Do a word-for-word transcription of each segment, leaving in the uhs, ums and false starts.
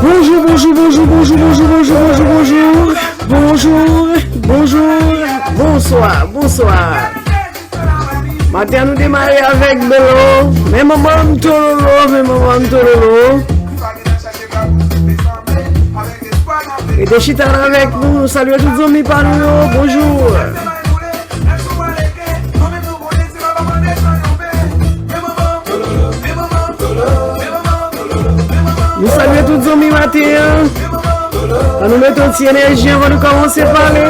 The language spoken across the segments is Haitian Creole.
Bonjou, bonjou, bonjou, bonjou, bonjou, bonjou, bonjou, bonjou. Bonjou, bonjou, bonswa, bonswa. Maten an nou demare avèk Belo. Men manman m tololo, men manman m tololo. Rete chita la avèk nou, nou salye tout zanmi pa nou yo, bonjou. Nou salye tout zanmi maten an. Ann nou mete yon ti enèji anvan nou kòmanse pale.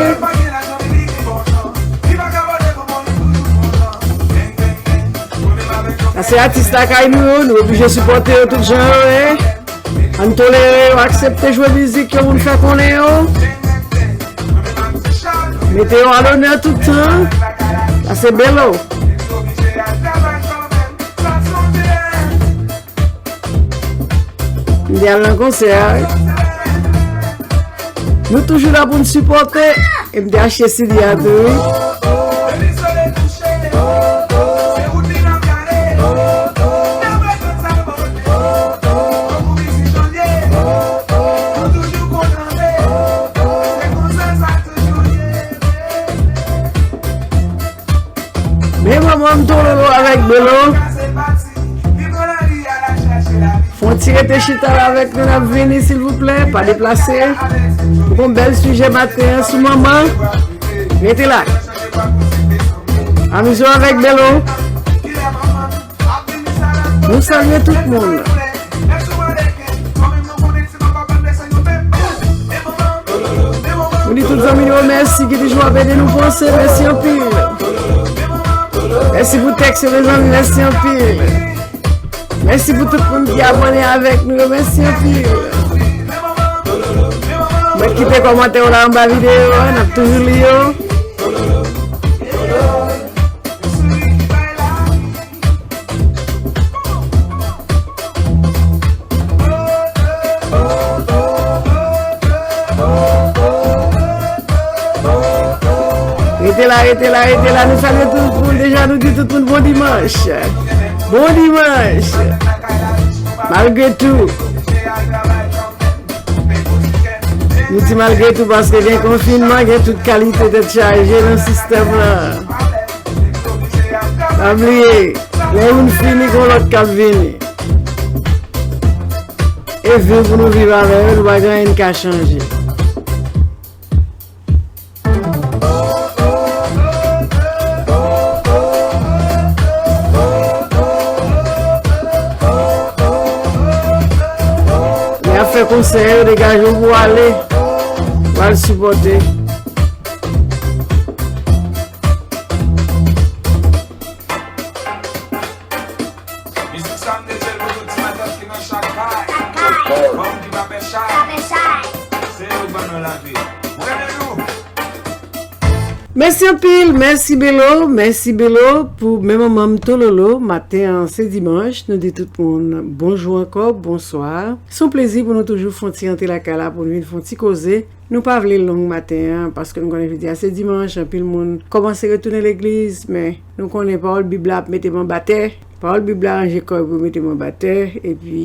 Sa se atis lakay nou yo, nou oblije sipòte yo tout jan yo ye. Ann tolere yo, aksepte jwe mizik yo pou n fè konnen yo. Mete yo alonè tout tan. Sa se Belo. M te al nan konsè a. Nou toujou la pou n sipòte. E m te achte C D a tou, wi. Men manman m tololo avèk Belo. Fon ti rete chita la avèk nou, n ap vini, silvouplè, pa deplase. Nou gon bèl sijè maten an sou manman. Rete la. Amize w avèk Belo. Nou salye tout moun. Nou di tout zanmi nou yo mèsi ki toujou ap ede nou panse, mèsi anpil. Mèsi pou tèks yo, mezanmi, mèsi anpil. Mèsi pou tout moun ki abòne avèk nou yo, mèsi anpil. Mwen kite kòmantè yo la anba videyo a, n ap toujou li yo. Rete la, rete la, rete la. Nou salye tout moun. Deja, nou di tout moun bon dimanch. Bon dimanch. Malgre tou. Nou di malgre tou paske gen konfinman, gen tout kalite tèt chaje nan sistèm lan. Pa bliye, lè youn fini, gon lòt k ap vini. E viv pou nou viv avè yo, nou pa gen anyen n ka chanje. Lè y ap fè konsè yo, degaje w pou w ale, pou w al sipòte. Mizik sa m te jwe l pou tout ti matant ki nan Chak Kay. Fanm ki pa fè chay. Se yo k ban nou lavi. Mwen renmen nou. Mèsi anpil, mèsi Belo, mèsi Belo pou men manman m tololo maten an se dimanch, nou di tout moun bonjou ankò, bonswa. Se yon plezi pou nou toujou fè yon ti rantre lakay la pou nou vin fè yon ti koze. Nou pa vle long maten an, paske nou konnen jodi a se dimanch, anpil moun kòmanse retounen legliz, men nou konnen pawòl Bib la ap mete m anba tè. Pawòl Bib la ranje kò l pou mete m anba tè, epi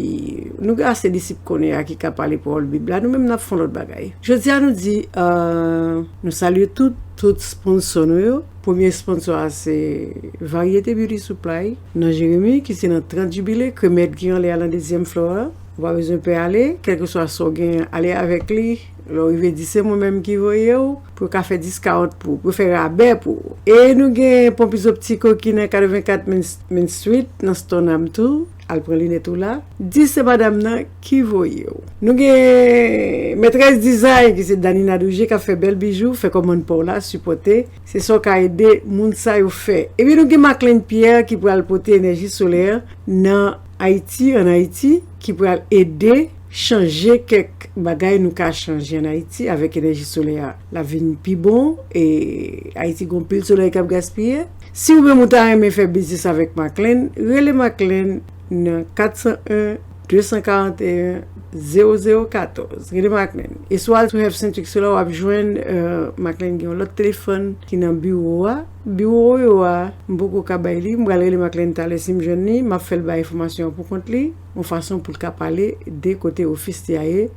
nou gen ase disip konnen a ki ka pale pawòl Bib la, nou menm n ap fè yon lòt bagay. Jodi a nou di, euh, nou salye tout, tout sponsò nou yo. Premye sponsò a se Variété Beauty Supply nan Jeremi, ki se nan trant Jibile, kremèt ki anlè a nan dezyèm flò a. Ou pa bezwen pè ale, kèlkeswa sa w gen, ale avèk li. Lè w rive, di se mwen menm ki voye w, pou yo ka fè discount pou ou, pou yo fè rabè pou ou. E nou gen Ponpiz Optiko ki nan katrevenkat Main, Main Street, nan Stoneham tou. Al pran linèt ou la. Di se madanm nan ki voye w. Nou gen Mètrès Design, ki se Danina Doujé, k ap fè bèl bijou, fè kòmann pa w la, sipòte. Se sa w ka ede moun sa yo fè. Epi nou gen Maclean Pierre ki pral pote enèji solè nan Ayiti, ann Ayiti, ki pral ede chanje kèk bagay nou ka chanje ann Ayiti avèk enèji solè a. L ap vin pi bon, e Ayiti gen anpil solèy k ap gaspiye. Si ou menm ou ta renmen fè biznis avèk Maclean, rele Maclean nan kat san en, de san karanteyen, zewo zewo katòz. Rele Maclean. E si w al sou Health Centric sou la, w ap jwenn, euh, Maclean gen yon lòt telefòn ki nan biwo a. Biwo yo a, m poko ka bay li, m pral rele Maclean talè si m jwenn li, m ap fè l bay enfòmasyon an pou kont li, yon fason pou l ka pale de kote ofis li a ye,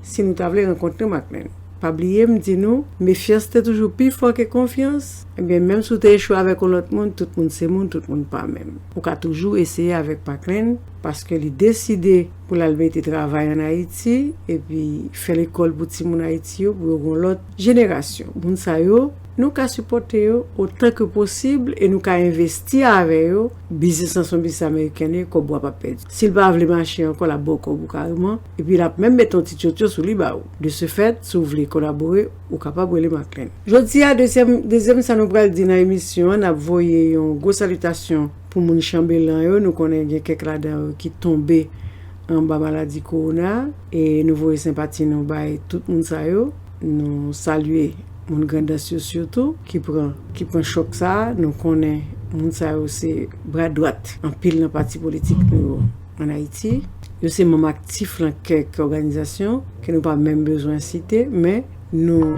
si nou ta vle rankontre Maclean. Pa bliye, m di nou, mefyans te toujou pi fò ke konfyans. Ebyen, menm si w te echwe avèk yon lòt moun, tout moun se moun, tout moun pa menm. Ou ka toujou eseye avèk Maclean, paske li deside pou l al mete travay ann Ayiti, epi fè lekòl pou timoun Ayiti yo, pou yo gen yon lòt jenerasyon. Moun sa yo, nou ka sipòte yo otan ke posib e nou ka envesti avè yo. Biznis lan se yon biznis ameriken li ye, kòb ou a p ap pèdi. Si l pa vle mache ankò, l ap ba w kòb ou kareman, epi l ap menm mete yon ti tchotcho sou li ba ou. De ce fait, si w vle kolabore, ou kapab rele Maclean. Jodi a, dezyèm, dezyèm sa nou pral di nan emisyon an, n ap voye yon gwo salitasyon pou moun Chanbelan yo. Nou konnen gen kèk ladan yo ki tonbe anba maladi kowona, e nou voye senpati nou bay tout moun sa yo. Nou salye moun Grandans yo sitou ki pran, ki pran chòk sa a. Nou konnen moun sa yo se bra dwat anpil nan pati politik nou yo ann Ayiti. Yo se manm aktif nan kèk òganizasyon ke nou pa menm bezwen site, men nou,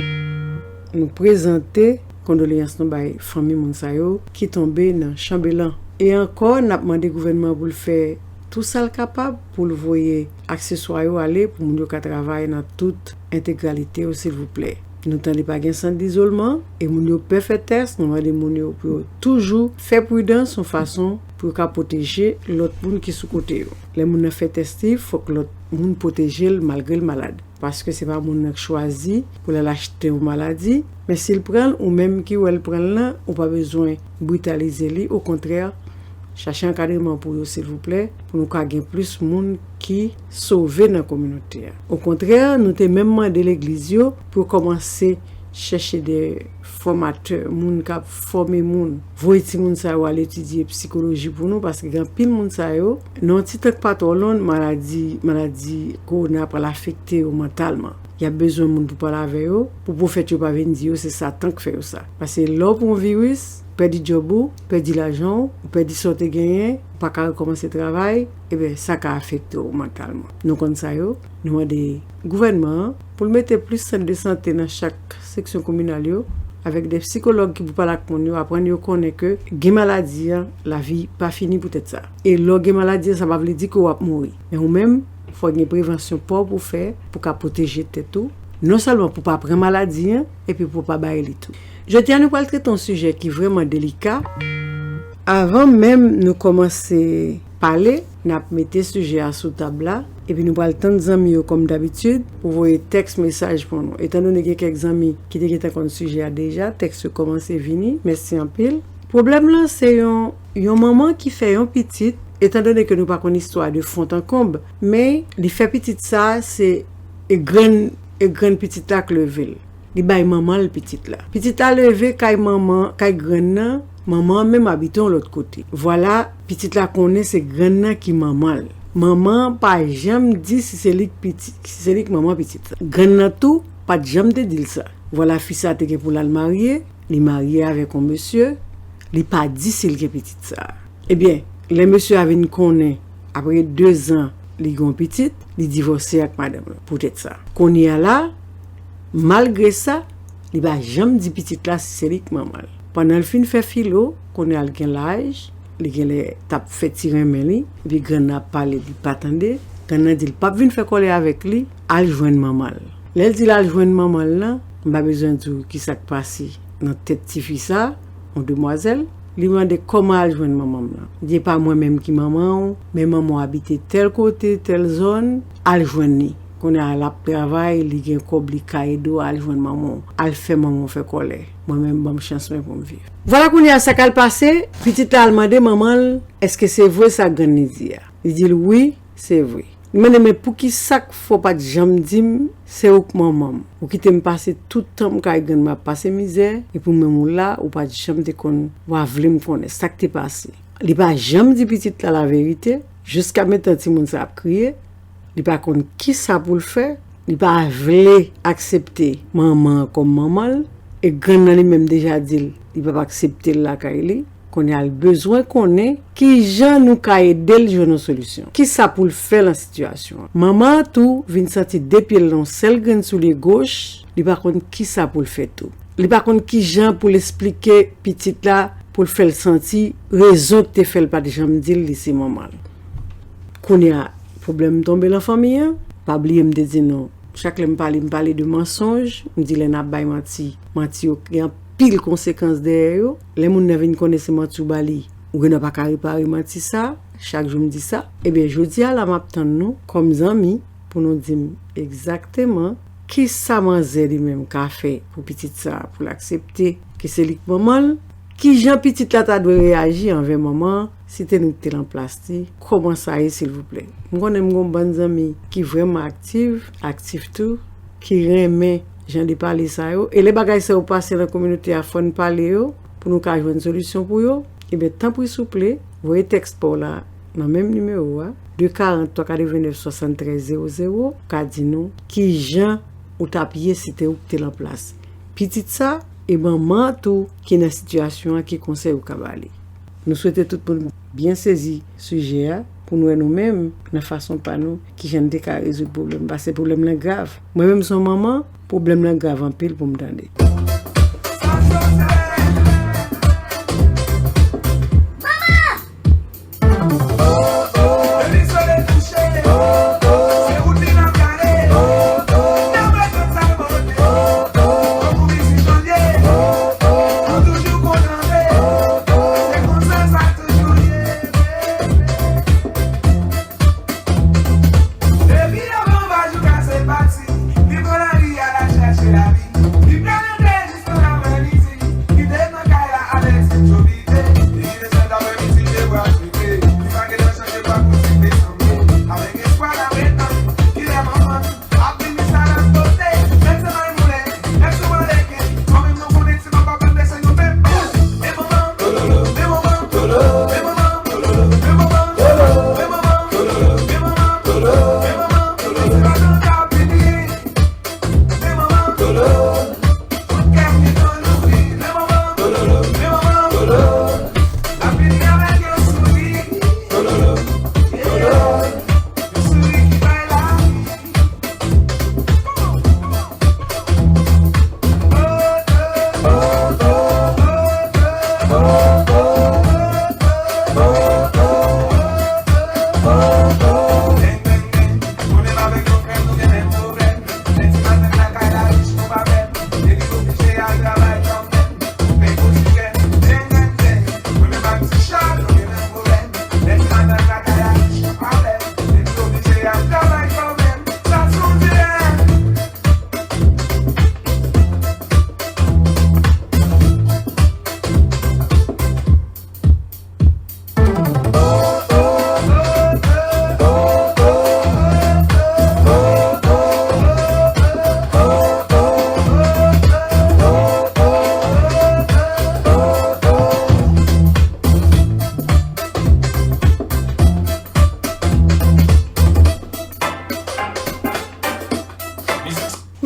nou prezante kondoleyans nou bay fanmi moun sa yo ki tonbe nan Chanbelan. E ankò, n ap mande gouvènman an pou l fè tou sa l kapab pou l voye akseswa yo ale pou moun yo ka travay nan tout entegralite yo, silvouplè. Nou tande pa gen sant dizolman e moun yo pè fè tès, nou mande moun yo pou yo toujou fè pridans yon fason pou yo ka pwoteje lòt moun ki sou kote yo. Lè moun nan fè tès li, fòk lòt moun pwoteje l malgre l malad. Paske se pa moun nan k chwazi pou l al achte yon maladi, men si l pran l, ou menm ki wè l pran l lan, ou pa bezwen britalize li, okontrè, chache ankadreman pou yo, silvouplè, pou nou ka gen plis moun ki sove nan kominote a. Okontrè, nou te menm mande legliz yo pou yo kòmanse chèche de fòmatè, moun k ap fòme moun, voye timoun sa yo al etidye sikoloji pou nou, paske gen anpil moun sa yo, nan yon ti tan k pa twò long, maladi, maladi kowona pral afekte yo mantalman. Y ap bezwen moun pou pale avè yo, pou pwofèt yo pa vin di yo se Satan k fè yo sa. Paske lè w pran yon viris, pèdi djòb ou, pèdi lajan w, ou pèdi sa w te genyen, ou pa ka rekòmanse travay, ebyen, sa ka afekte w mantalman. Nou konn sa yo, nou mande gouvènman an pou l mete plis sant de sante nan chak seksyon kominal yo, avèk de sikològ ki pou pale ak moun yo, aprann yo konnen ke gen maladi an, lavi pa fini poutèt sa. E lè w gen maladi an, sa pa vle di ke w ap mouri. Men ou menm, fò gen prevansyon pa w pou w fè, pou w ka pwoteje tèt ou, non sèlman pou w pa pran maladi an, epi pou w pa bay li tou. Jodi a, nou pral trete yon sijè ki vrèman delika. Avan menm nou kòmanse pale, n ap mete sijè a sou tab la, epi nou pral tann zanmi yo kòm dabitid pou voye tèks mesaj pou nou. Etandone gen kèk zanmi ki te gentan konn sijè a deja, tèks yo kòmanse vini, mèsi anpil. Pwoblèm lan se yon, yon manman ki fè yon pitit, etandone ke nou pa konn istwa de fon an konb, men li fè pitit sa, se e grann, e grann pitit la k leve l. Li bay manman l pitit la. Pitit la leve kay manman, kay grann nan, manman an menm abite yon lòt kote. Vwala, pitit la konnen se grann nan ki manman l. Manman an pa janm di si se li k pitit, si se li k manman pitit la. Grann nan tou pa t janm te di l sa. Vwala, fi sa te gen pou l al marye, li marye avèk yon mesye, li pa di si l gen pitit sa. Ebyen, lè mesye a vin konnen, apre de zan, li gen yon pitit, li divòse ak madanm lan poutèt sa. Kounye a la, malgre sa, li pa janm di pitit la si se li k manman l. Pandan l fin fè filo, kounye a l gen laj, li genlè t ap fè ti renmen li, epi grann nan ap pale, li pa tande. Grann nan di l p ap vin fè kòlè avèk li, al jwenn manman l. Lè l di l al jwenn manman l lan, m pa bezwen di w kisa k pase nan tèt tifi sa, yon demwazèl. Li mande kòman al jwenn manman m lan. Li di e pa mwen menm ki manman w, men manman w abite tèl kote, tèl zòn, al jwenn li. Kounye a l ap travay, li gen kòb, li ka ede w al jwenn manman w, al fè manman w fè kòlè. Mwen menm, ban m chans mwen pou m viv. Vwala kounye a sa k al pase, pitit la al mande manman l èske se vre sa grann li di a. Li di l wi, se vre. Li mande men poukisa k fè w pa t janm di m se ou k manman m? Ou kite m pase tout tan m kay grann mwen ap pase mizè, epi w menm ou la, ou pa t janm te konn, w pa vle m konnen sa k te pase. Li pa janm di pitit la laverite, jiskametan timoun sa ap kriye, li pa konn kisa pou l fè, li pa vle aksepte manman an kòm manman l, e grann nan li menm deja di l, li p ap aksepte l lakay li. Kounye a l bezwen konnen kijan nou ka ede l jwenn yon solisyon. Kisa pou l fè nan sitiyasyon an? Manman an tou vin santi de pye l nan yon sèl grenn soulye goch, li pa konn kisa pou l fè tou. Li pa konn kijan pou l esplike pitit la pou l fè l santi rezon ki te fè l pa t janm di l li se manman l. Kounye a, pwoblèm tonbe nan fanmi an. Pa bliye m te di nou, chak lè m pale, m pale de mansonj. M di lè n ap bay manti, manti yo gen anpil konsekans dèyè yo. Lè moun nan vin konnen se manti w ba li, ou gen dwa pa ka repare manti sa. Chak jou m di sa. Ebyen, jodi a la, m ap tann nou kòm zanmi pou nou di m egzakteman kisa manzè li menm ka fè pou pitit sa a, pou l aksepte ke se li k manman l. Kijan pitit la ta dwe reyaji anvè manman an si te nou te nan plas li? Kòman sa ye, silvouplè? M konnen m gen yon bann zanmi ki vrèman aktif, aktif tou, ki renmen jan de pale sa yo. E lè bagay sa yo pase nan kominote a, fò n pale yo pou nou ka jwenn solisyon pou yo. Ebyen, tanpri souple, voye tèks pa w la nan menm nimewo a, de karant twa katrevennnèf swasanntrèz zewo zewo, ka di nou kijan ou t ap ye si te ou k te nan plas pitit sa, e manman an tou ki nan sitiyasyon an, ki konsèy ou ka ba li. Nou swete tout moun byen sezi sijè a, pou n wè nou menm, nan fason pa nou, kijan n te ka rezoud pwoblèm, paske pwoblèm nan grav. Mwen menm, se yon manman, pwoblèm nan grav anpil pou m tande.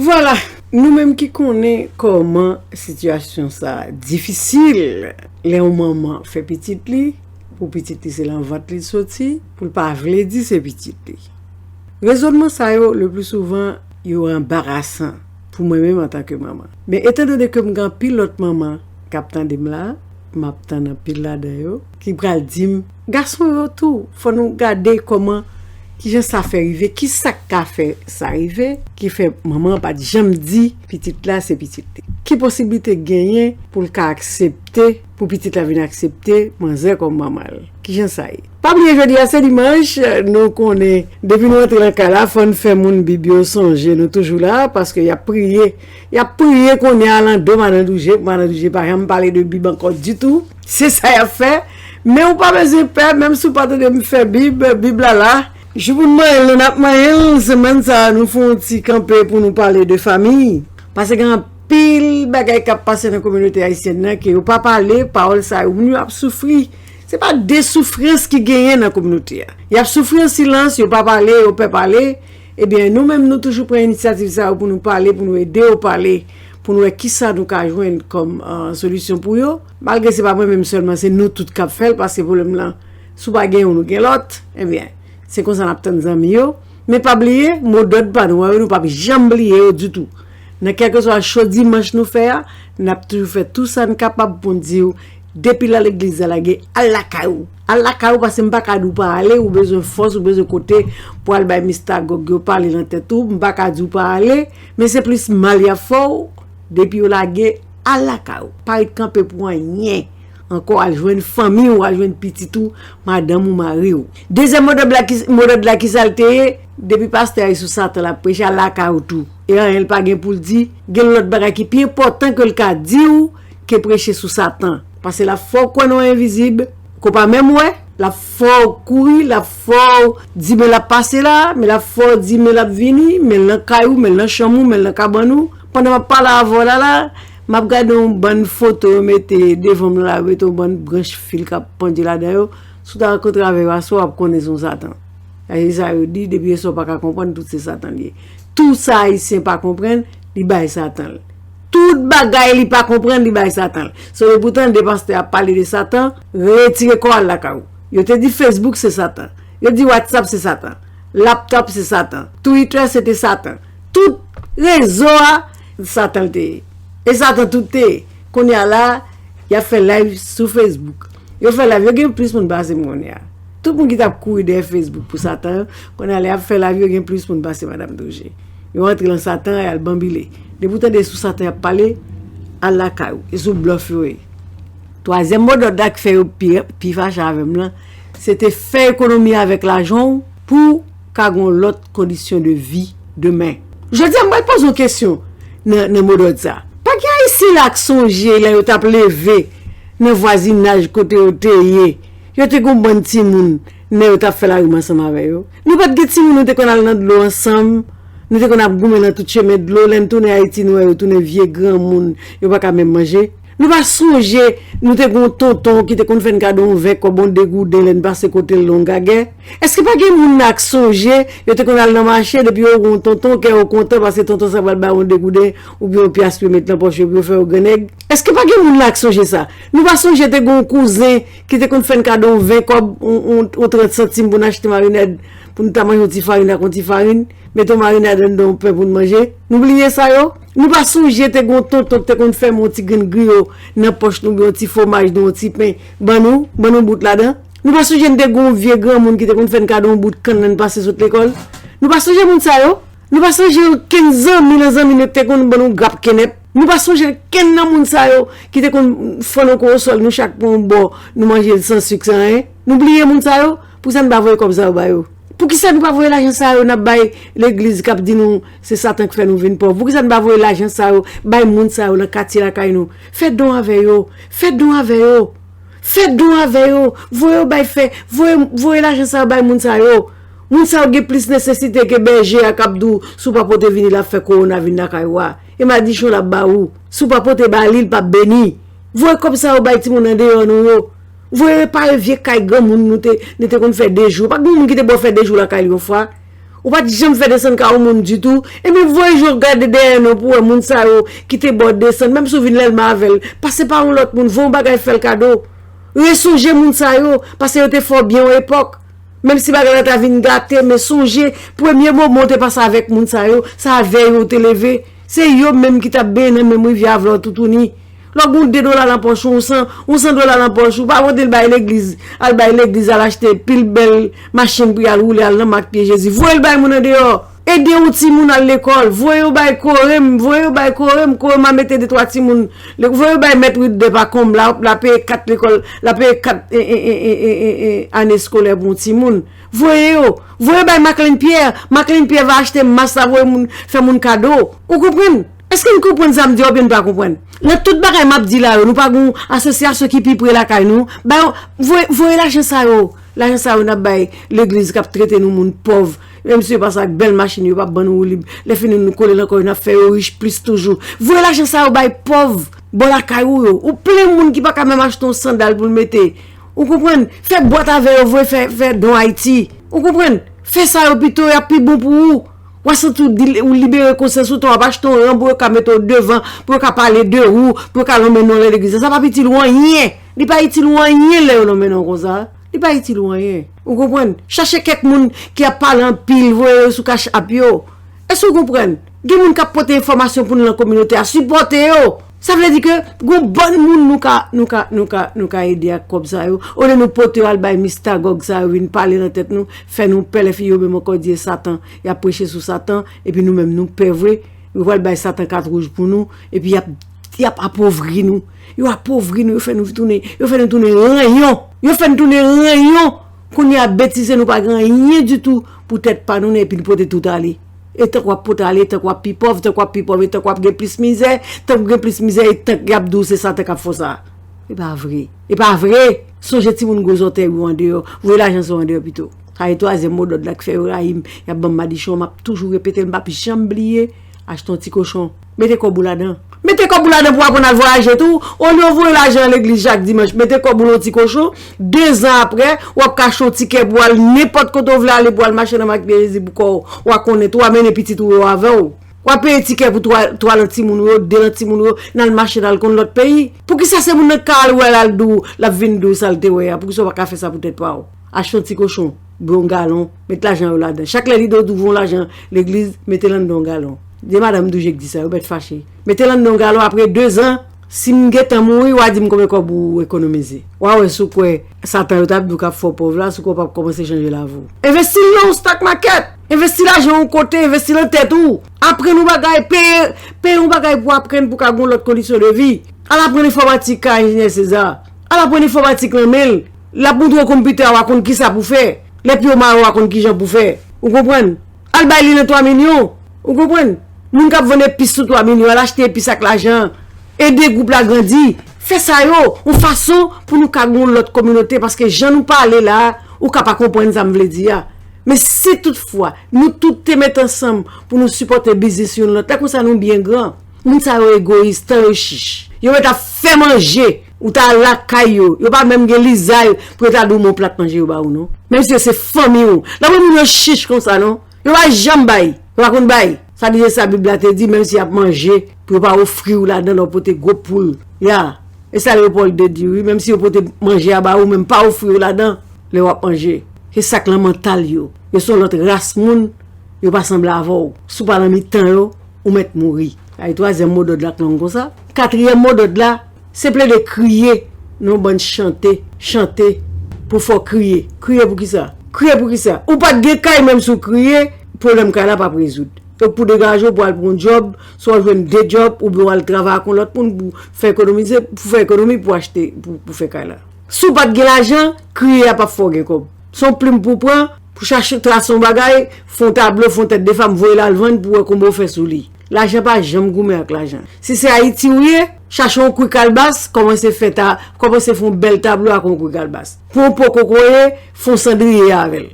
Vwala, nou menm ki konnen kòman sitiyasyon sa a difisil, lè yon manman fè pitit li, pou pitit li se nan vant li l soti, pou l pa vle di se pitit li. Rezònman sa yo, le pli souvan, yo anbarasan pou mwen menm antanke manman. Men etandone ke m gen anpil lòt manman k ap tande m la, m ap tann anpil ladan yo, ki pral di m, gason yo tou, fò nou gade kòman, kijan sa fè rive, ki sa k ka fè sa rive, ki fè manman an pa t janm di pitit la se pitit li. Ki posiblite genyen pou l ka aksepte, pou pitit la vin aksepte manzè kòm manman l? Kijan sa ye? Pa bliye jodi a se dimanch, nou konnen depi nou antre nan kay la, fò n fè moun Bib yo sonje nou toujou la, paske y ap priye. Y ap priye kounye a lan do Madan Douje, pou Madan Douje pa janm pale de Bib ankò ditou. Se sa y ap fè. Men ou pa bezwen pè, menm si w pa tande m fè Bib, Bib la la. Jou pou n manyen l, nou n ap manyen l. Semèn sa a, nou fè yon ti kanpe pou nou pale de fanmi. Paske gen anpil bagay k ap pase nan kominote ayisyèn nan ke yo pa pale, pawòl sa yo, moun yo ap soufri. Se pa de soufrans ki genyen nan kominote a. Y ap soufri an silans, yo pa pale, yo pè pale. Ebyen, nou menm, nou toujou pran inisyativ sa yo pou nou pale, pou nou ede yo pale, pou n wè kisa nou ka jwenn kòm solisyon pou yo. Malgre se pa mwen menm sèlman, se nou tout k ap fè l, paske pwoblèm lan, si w pa gen youn, ou gen lòt. Ebyen, se konsa n ap tann zanmi yo. Men pa bliye, modòd pa nou an yo, nou p ap janm bliye yo ditou. Nan kèlkeswa cho dimanch nou fè a, n ap toujou fè tou sa n kapab pou n di w, depi la legliz la lage, al lakay ou. Al lakay ou, paske m pa ka di w pa ale, ou bezwen fòs, ou bezwen kote pou al bay mistagòg yo pale nan tèt ou, m pa ka di w pa ale, men se plis mal y ap fè w, depi yo lage, al lakay ou. Pa ret kanpe pou anyen. Ankò, al jwenn fanmi w, al jwenn pitit ou, madanm ou, mari w. Dezyèm modòd la ki, modòd la ki sa l te ye, depi pastè a sou Satan l ap preche, al lakay ou tou. E anyen l pa gen pou l di, gen lòt bagay ki pi enpòtan ke l ka di w ke preche sou Satan. Paske l ap fè w kwè nan yon envizib, ke w pa menm wè, l ap fè w kouri, l ap fè w di men l ap pase la, men l ap fè w di men l ap vini, men l nan kay ou, men l nan chanm ou, men l nan kabann ou. Pandan m ap pale avè w la la, m ap gade yon bann foto yo mete devan m la, yo mete yon bann branch fil k ap pandye ladan yo. Si w ta rankontre avè yo aswè, w ap konnen se yon Satan. Sa se sa yo di, depi yon sa w pa ka konprann, tout se Satan l ye. Tou sa Ayisyen pa konprann, li bay Satan l. Tout bagay li pa konprann, li bay Satan l. So, depi w tande pastè ap pale de Satan, retire kò w al lakay ou. Yo te di Facebook se Satan. Yo di WhatsApp se Satan. Laptop se Satan. Twitter se te Satan. Tout rezo a, Satan l te ye. E Satan tout te ye. Kounye a la, y ap fè live sou Facebook. Yo fè live, yo gen plis moun pase m kounye a. Tout moun ki t ap kouri dèyè Facebook pou Satan yo, kounye a lè y ap fè live, yo gen plis moun pase Madam Doje. Yo antre nan Satan, y al banbile. Depi w tande sou Satan y ap pale, al lakay ou. E sou blòf yo ye. Twazyèm modòd la ki fè yo pi, pi fache avè m lan, se te fè ekonomi avèk lajan w pou ka gen yon lòt kondisyon de vi demen. Jodi a, m pral poze yon kesyon nan, nan modòd sa. Pa gen Ayisyen la k sonje lè yo t ap leve nan vwazinaj kote yo te ye, yo te gen yon bann timoun, men yo t ap fè larim ansanm avè yo. Nou pa t gen timoun, nou te konn al nan dlo ansanm, nou te konn ap goumen nan tout chemen dlo. Lè n tounen Ayiti, nou wè yo tounen vye granmoun, yo pa ka menm manje. Nou pa sonje, nou te gen yon tonton ki te konn fè n kado yon ven kòb, yon degouden lè n pase kote l nan yon gagè. Èske pa gen moun la k sonje, yo te konn al nan mache, depi yo wè yon tonton, kè yo kontan, paske tonton sa pral ba yo yon degouden, oubyen yon pyas pou yo met nan pòch yo, pou yo fè yo grannèg? Èske pa gen moun la k sonje sa? Nou pa sonje te gen yon kouzen ki te konn fè n kado yon ven kòb, yon, yon, yon trant santim pou n achte marinad, pou n ta manje yon ti farin ak yon ti farin, mete yon marinad anndan yon pen pou n manje? Nou bliye sa yo? Nou pa sonje te gen yon tonton ki te konn fèmen yon ti grenn griyo nan pòch nou, oubyen yon ti fwomaj nan yon ti pen, ban nou, ban nou bout ladan? Nou pa sonje n te gen yon vye granmoun ki te konn fè n kado yon bout kann lè n pase sot lekòl? Nou pa sonje moun sa yo? Nou pa sonje okenn zanmi nan zanmi nou ki te konn ban nou grap kenèp? Nou pa sonje kenn nan moun sa yo ki te konn fann yon korosòl, nou chak pran yon bò, nou manje l san sik, san anyen? Nou bliye moun sa yo? Poukisa n pa voye kòb sa yo ba yo? Poukisa nou pa voye lajan sa yo n ap bay legliz k ap di nou se Satan k fè nou vin pòv? Poukisa n pa voye lajan sa yo bay moun sa yo nan katye lakay nou? Fè don avè yo. Fè don avè yo. Fè don avè yo. Voye yo bay fè. Voye, voye lajan sa yo bay moun sa yo. Moun sa yo gen plis nesesite ke bèje a k ap di w, si w pa pote vini, l ap fè kowona vin lakay ou a. E madichon l ap ba ou. Si w pa pote ba li, l p ap beni. Voye kòb sa yo bay timoun andeyò nou yo. Voye repare vye kay granmoun nou te, nou te konn fè de jou. Pa t gen moun ki te bò fè de jou lakay li yon fwa. Ou pa t janm fè desann kay yon moun ditou. Ebyen, voye je w gade dèyè nou pou w wè moun sa yo ki te bò desann. Menm si w vin lèlman avè l, pase pa yon lòt moun, voye yon bagay fè l kado. Resonje moun sa yo, paske yo te fè w byen yon epòk. Menm si bagay la ta vin gate, men sonje, premye moman w te pase avèk moun sa yo, se avè yo w te leve. Se yo menm ki t ap benyen nan menm rivyè avè w toutouni. Lè w gen yon de dola nan pòch ou, yon san, yon san dola nan pòch ou, pa pote l bay legliz, al bay legliz, al achte pil bèl machin pou y al woule, al nan mak pye Jezi. Voye l bay moun andeyò. Ede yon timoun al lekòl. Voye yo bay Korem, voye yo bay Korem, Korem a mete de twa timoun. Voye yo bay mèt Wilder pa konb la, l ap peye kat lekòl, l ap peye kat ane eskolè pou yon timoun. Voye yo. Voye bay Maclean Pierre. Maclean Pierre va achte mas la, voye moun, fè moun kado. Ou konprann? Èske n konprann sa m di a oubyen n pa konprann? Nan tout bagay m ap di la yo, nou pa gen yon asosyasyon ki pi pre lakay nou? Ba yo, voye, voye lajan sa yo. Lajan sa yo n ap bay legliz k ap trete nou moun pòv. Menm si yo pase ak bèl machin, yo p ap ban nou woulib. Lè fini nou kole nan kò yo, n ap fè yo rich plis toujou. Voye lajan sa yo bay pòv bò lakay ou yo. Ou plen moun ki pa ka menm achte yon sandal pou l mete. Ou konprann? Fè bwat avè yo, voye fè, fè don Ayiti. Ou konprann? Fè sa yo pito, y ap pi bon pou ou. W a santi w di- ou libere konsyans ou, tan w ap achte yon ranbo, yo ka mete w devan, pou yo ka pale de ou, pou yo ka lonmen non w nan legliz la. Sa p ap itil ou anyen. Li pa itil ou anyen lè yo lonmen non w konsa. Li pa itil ou anyen. Ou konprann? Chache kèk moun ki ap pale anpil, voye yo sou Cash App yo. Èske w konprann? Gen moun k ap pote enfòmasyon pou nou nan kominote a, sipòte yo. Sa vle di ke gon bann moun nou ka, nou ka, nou ka, nou ka ede ak kòb sa yo. Olye nou pote yo al bay mistagòg sa yo vin pale nan tèt nou, fè nou pè, lè fini yo menm ankò di e Satan, y ap preche sou Satan, epi nou menm nou pè vre. Yo pral bay Satan kat wouj pou nou, epi y ap, y ap apovri nou. Yo apovri nou, yo fè nou tounen, yo fè nou tounen ranyon. Yo fè nou tounen ranyon. Kounye a betize nou pa gen anyen ditou pou tèt pa nou, epi n pote tout ale. E tank w ap pote ale, tank w ap pi pòv, tank w ap pi pòv, e tank w ap gen plis mizè, tank w gen plis mizè, e tank y ap di w se Satan k ap fè w sa. E pa vre. E pa vre. Sonje timoun gwo zòtèy yo andeyò. Voye lajan sa yo andeyò pito. Sa e twazyèm modòd la ki fè yo rayi m. Y ap ban m madichon, m ap toujou repete l, m p ap janm bliye. Achte yon ti kochon. Mete kòb ou ladan. Mete kòb ou ladan pou w aprann al vwayaje tou. Olye w voye lajan nan legliz chak dimanch, mete kòb ou nan yon ti kochon. Dezan apre, w ap ka achte yon tikè pou w al nenpòt kote w vle ale, pou w al mache nan Mak Pye Jezi pou kò w. W a konnen tou, w a mennen pitit ou yo avè w. W a peye tikè pou twa, twa nan timoun ou yo, de nan timoun ou yo, n al mache, n al konn lòt peyi. Poukisa se moun nan k al wè l al di w, l ap vin di w sa l te wè a? Poukisa w pa ka fè sa pou tèt pa w? Achte yon ti kochon, bwè yon galon, met lajan yo ladan. Chak lè li di w di w voye yon lajan legliz, mete l anndan yon galon. De madanm toujou k di sa, yo mèt fache. Mete l anndan yon galon, apre dezan, si m gentan mouri, w a di m konbyen kòb ou ekonomize. W a wè si w kwè Satan yo t ap di w k ap fè w pòv la, si w kwè w p ap kòmanse chanje lavi w. Envesti l nan yon stock market. Envesti lajan w yon kote, envesti l nan tèt ou. Aprann yon bagay, peye, peye yon bagay pou aprann pou w ka gen yon lòt kondisyon de vi. Al aprann enfòmatik kay enjenyè Seza. Al aprann enfòmatik nan men l. L ap montre w konpitè a, w a konn kisa pou fè. Lè pye w mare, w a konn kijan pou fè. Ou konprann? Al bay li nan twa milyon. Ou konprann? Moun k ap vann epis sou twa milyon, al achte epis ak lajan an. Ede gwoup la grandi. Fè sa yo, yon fason pou nou ka gen yon lòt kominote, paske jan nou pale la a, ou ka pa konprann sa m vle di a. Men si toutfwa, nou tout te met ansanm pou nou sipòte biznis youn lòt la, konsa nou byen gran. Moun sa yo egoyis, tan yo chich. Yo mèt ap fè manje, ou ta lakay yo. Yo pa menm gen lizay pou yo ta di w men yon plat manje yo ba ou non. Menm si yo se fanmi w. Nan moun yo chich konsa non. Yo pa janm bay. Yo pa konn bay. Sa ki se sa Bib la te di, menm si y ap manje, pou yo pa ofri w ladan lè w pote gwo poul. Ya. E sa Léopold te di wi, menm si yo pote manje a ba ou, men pa ofri w ladan lè w ap manje. Se sa k nan mantal yo. Yo se yon lòt ras moun, yo pa sanble avè w. Si w pa nan mitan yo, ou mèt mouri. Sa e twazyèm modòd la k long konsa. Katriyèm modòd la, se plede kriye nan yon bann chante, chante pou fè w kriye. Kriye pou kisa? Kriye pou kisa? Ou pa t gen kay, menm si w kriye, pwoblèm kay la p ap rezoud. Donk pou degaje w pou al pran yon djòb, swa w jwenn de djòb, oubyen w al travay ak yon lòt moun pou fè ekonomize, pou fè ekonomi pou achte, pou, pou fè kay la. Si w pa t gen lajan, kriye a p ap fè w gen kòb. Se yon plim pou w pran, pou chache trase yon bagay, fè yon tablo, fè yon tèt de fanm, voye l al vann pou w wè konbyen w fè sou li. Lajan pa janm goumen ak lajan. Si se Ayiti ou ye, chache yon kwi kalbas, kòmanse fè ta, kòmanse fè yon bèl tablo ak yon kwi kalbas. Pou yon po kokoye, fè yon sandriye avè l.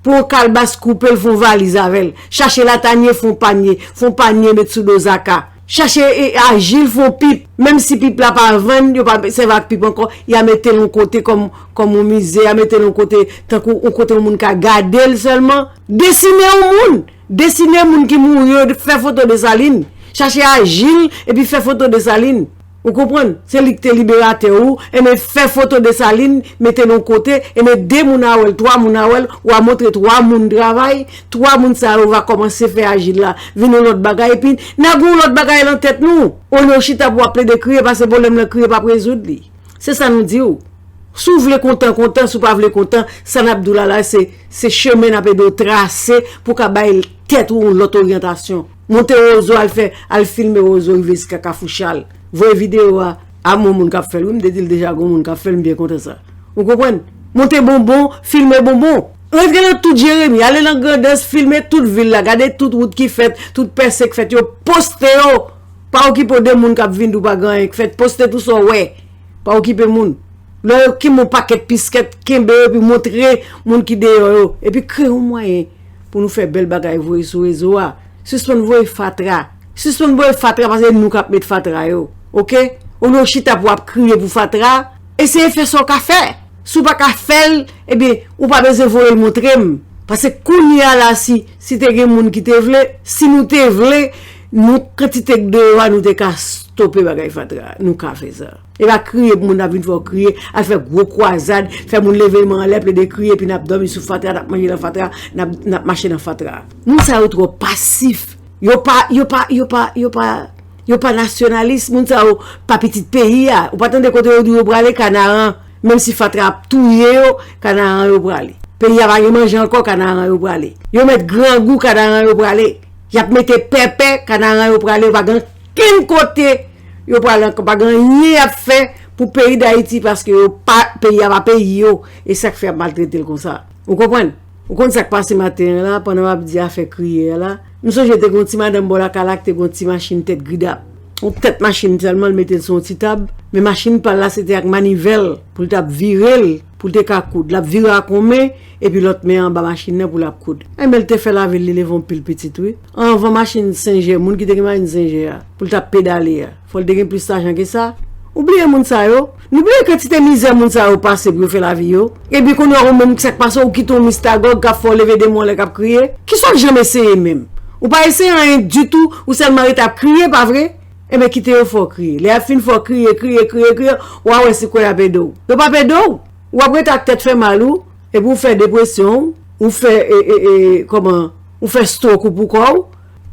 Pran yon kalbas, koupe l, fè yon valiz avè l. Chache latanye, fè yon panye, fè yon panye, met sou do zaka. Chache, e, ajil, fè yon pip. Menm si pip la pa vann, yo pa sèvi ak pip ankò, y a mete l yon kote kòm, kòm yon mize, y a mete l yon kote, tankou yon kote yon moun ka gade l sèlman. Desine yon moun. Desine moun ki mouri yo, fè foto Desalin. Chache ajil, epi fè foto Desalin. Ou konprann? Se li ki te liberatè ou. Enben, fè foto Desalin, mete l yon kote. Enben, de moun a wè l, twa moun a wè l, w a montre twa moun travay. Twa moun sa yo va kòmanse fè ajil la vin yon lòt bagay. Epi, n a gen yon lòt bagay nan tèt nou. Olye w chita pou w ap plede kriye, paske pwoblèm nan kriye p ap rezoud li. Se sa nou di w. Si w vle kontan, kontan. Si w pa vle kontan, sa n ap di w la, la, se, se chemen n ap ede w trase pou w ka bay tèt ou yon lòt oryantasyon. Monte Wozo, al fè, al filme Wozo rive jiska Kafou Chal. Voye videyo a, a m wè moun k ap fè l wi, m te di l deja gon moun k ap fè l, m byen kontan sa. Ou konprann? Monte Bonbon, filme Bonbon. Rantre nan tout Jeremi, ale nan Grandans, filme tout vil la, gade tout wout ki fèt, tout pèse k fèt, yo poste yo. Pa okipe w de moun k ap vin di w pa gen anyen k fèt, poste tou sa w wè. Pa okipe moun. Lè yo kenbe yon pakèt piskèt, kenbe yo epi montre moun ki deyò yo. Epi kreye yon mwayen pou nou fè bèl bagay voye sou rezo a. Sispann voye fatra. Sispann voye fatra paske nou k ap met fatra yo. Oke? Olye w chita pou w ap kriye pou fatra, eseye fè sa w ka fè. Si w pa ka fè l, ebyen, ou pa bezwen voye l montre m. Paske kounye a la, si, si te gen moun ki te vle, si nou te vle, nou kantite k deyò a, nou te ka stope bagay fatra a. Nou ka fè sa. E pa kriye pou moun ap vin fè w kriye, al fè gwo kwazad, fè moun leve men anlè, plede kriye, epi n ap dòmi sou fatra, n ap manje nan fatra, n ap, n ap mache nan fatra. Moun sa yo twò pasif. Yo pa, yo pa, yo pa, yo pa, yo pa nasyonalis, moun sa yo pa pitit peyi a. Ou pa tande kote yo di yo prale, Kanaran. Menm si fatra ap touye yo, Kanaran yo prale. Peyi a pa gen manje ankò, Kanaran yo prale. Yo mèt grangou, Kanaran yo prale. Y ap mete pèpè, Kanaran yo prale. Yo pa gen kenn kote yo prale ankò. Pa gen anyen y ap fè pou peyi Dayiti paske yo pa, peyi a pa peyi yo. E sa k fè y ap maltrete l konsa. Ou konprann? Ou konn sa k pase maten an la, pandan m ap di afè kriye a la? M sonje te gen yon ti madanm bò lakay la ki te gen yon ti machin tèt gridap. Yon tèt machin sèlman, l mete l sou yon ti tab, men machin pa l la, se te ak manivèl pou l t ap vire l, pou l te ka koud. L ap vire ak yon men, epi lòt men an anba machin nan pou l ap koud. Enben, l te fè lavi l, li leve yon pil pitit, wi. Anvan machin senjè, moun ki te gen machin senjè a, pou l t ap pedale a. Fò l te gen plis lajan ke sa. Ou bliye moun sa yo? Nou bliye kantite mizè moun sa yo pase pou yo fè lavi yo? Epi kounye a ou menm, sa k pase, ou kite yon Mistagòg k ap fè w leve de men anlè k ap kriye? Kisa w t janm eseye menm? Ou pa eseye anyen ditou, ou sèlman rete ap kriye, pa vre? Enben, kite yo fè w kriye. Lè y ap fin fè w kriye, kriye, kriye, kriye, w a wè si kwè y ap ede w. Yo p ap ede w. W ap rete ak tèt fè mal ou, epi w fè depresyon, ou fè, e, e, e, kòman, ou fè stroke ou pou kò w.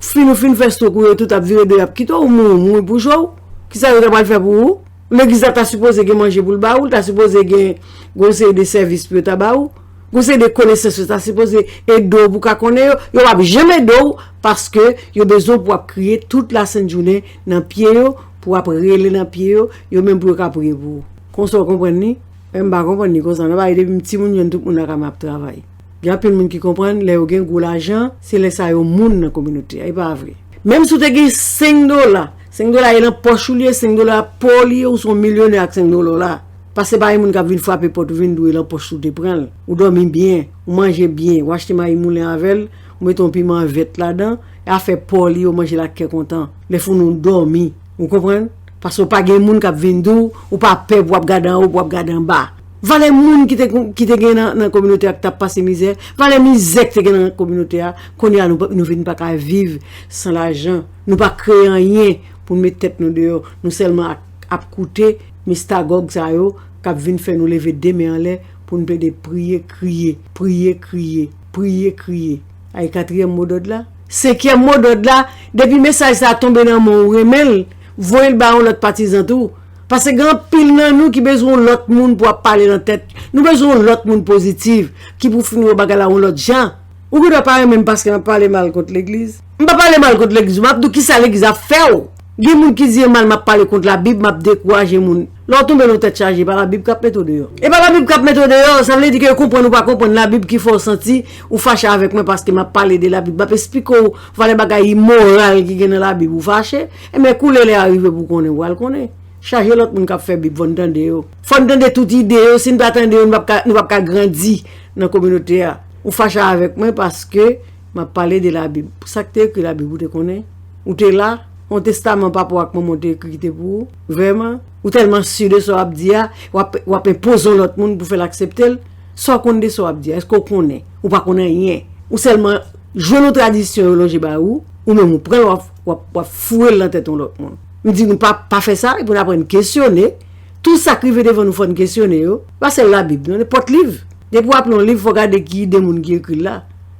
Fin ou fin fè stroke ou, yo tout ap vire do y ap kite w, ou mouri, mouri pou cho w. Kisa yo ta pral fè pou ou? Legliz la ta sipoze gen manje pou l ba ou, l ta sipoze gen, gen yon seri de sèvis pou yo ta ba ou. Gen yon seri de konesans yo ta sipoze ede w pou w ka konnen yo. Yo p ap janm ede w paske yo bezwen w pou w ap kriye tout lasent jounen nan pye yo, pou w ap rele nan pye yo, yo menm pou yo ka priye pou ou. Konsa w konprann li? Men m pa konprann li konsa non, paske depi m timoun jwenn tout moun lakay mwen ap travay. Gen anpil moun ki konprann, lè yo gen gwo lajan, se lè sa yo moun nan kominote a, e pa vre? Menm si w te gen senk dola, senk dola e nan pòch ou li ye, senk dola pa w li ye, ou se yon milyonè ak senk dola w la. Paske pa gen moun k ap vin frape pòt ou vin di w e nan pòch ou te pran l. Ou dòmi byen, ou manje byen, ou achte mayi moulen avè l, ou mete yon piman vèt ladan, e afè pa w li ye, ou manje l ak kè kontan. Lè fini w dòmi. Ou konprann? Paske w pa gen moun k ap vin di w, ou pa pè pou w ap gade anwo, pou w ap gade anba. Valè moun ki te, ki te gen nan, nan kominote a k t ap pase mizè, valè mizè ki te gen nan kominote a, kounye a nou, pa- nou vin pa ka viv san lajan. Nou pa kreye anyen pou n met tèt nou deyò. Nou sèlman ap, ap koute Mistagòg sa yo k ap vin fè nou leve de men anlè pou n plede priye, kriye, priye, kriye, priye, kriye. Ay, katriyèm modòd la. Senkyèm modòd la, depi mesaj sa a tonbe nan men w, ou renmen l, voye l ba yon lòt patizan tou. Paske gen anpil nan nou ki bezwen yon lòt moun pou ap pale nan tèt. Nou bezwen yon lòt moun pozitif, ki pou fin wè bagay la yon lòt jan. Ou gendwa pa renmen m paske m ap pale mal kont legliz. M pa pale mal kont legliz, m ap di w kisa legliz ap fè w. Gen moun ki di e mal m ap pale kont Labib, m ap dekouraje moun. Lè w tonbe nan tèt chaje, e pa Labib k ap mete w deyò. E pa Labib k ap mete w deyò, sa vle di ke yo konprann ou pa konprann Labib ki fè w santi ou fache avèk mwen paske m ap pale de Labib. M ap esplike w valè bagay imoral ki gen nan Labib, ou fache? Enben, kou lè lè a rive pou w konnen, ou pral konnen. Chaje lòt moun k ap fè Bib, fò n tande yo. Fò n tande tout ide yo, si n pa tande yo, nou p ap ka, nou p ap ka grandi nan kominote a. Ou fache avèk mwen paske m ap pale de Labib. Sa k te ekri Labib, ou te konnen? Ou te la? Yon testaman papa w ak manman w te ekri ki te pou ou? Vrèman? Ou tèlman si de sa w ap di a, w ap, w ap enpoze yon lòt moun pou fè l aksepte l? Sa w konn de sa w ap di a? Èske w konnen? Ou pa konn anyen. Ou sèlman jwenn yon tradisyon yo lonje ba ou, ou menm ou pran l, w ap, w ap, w ap foure l nan tèt yon lòt moun. M di nou pa, pa fè sa, epi n aprann kesyone. Tout sa k rive devan nou, fò n kesyone yo. Pa sèl Labib, non, nenpòt liv. Depi w ap li yon liv, fò w gade ki ide moun ki ekri l la.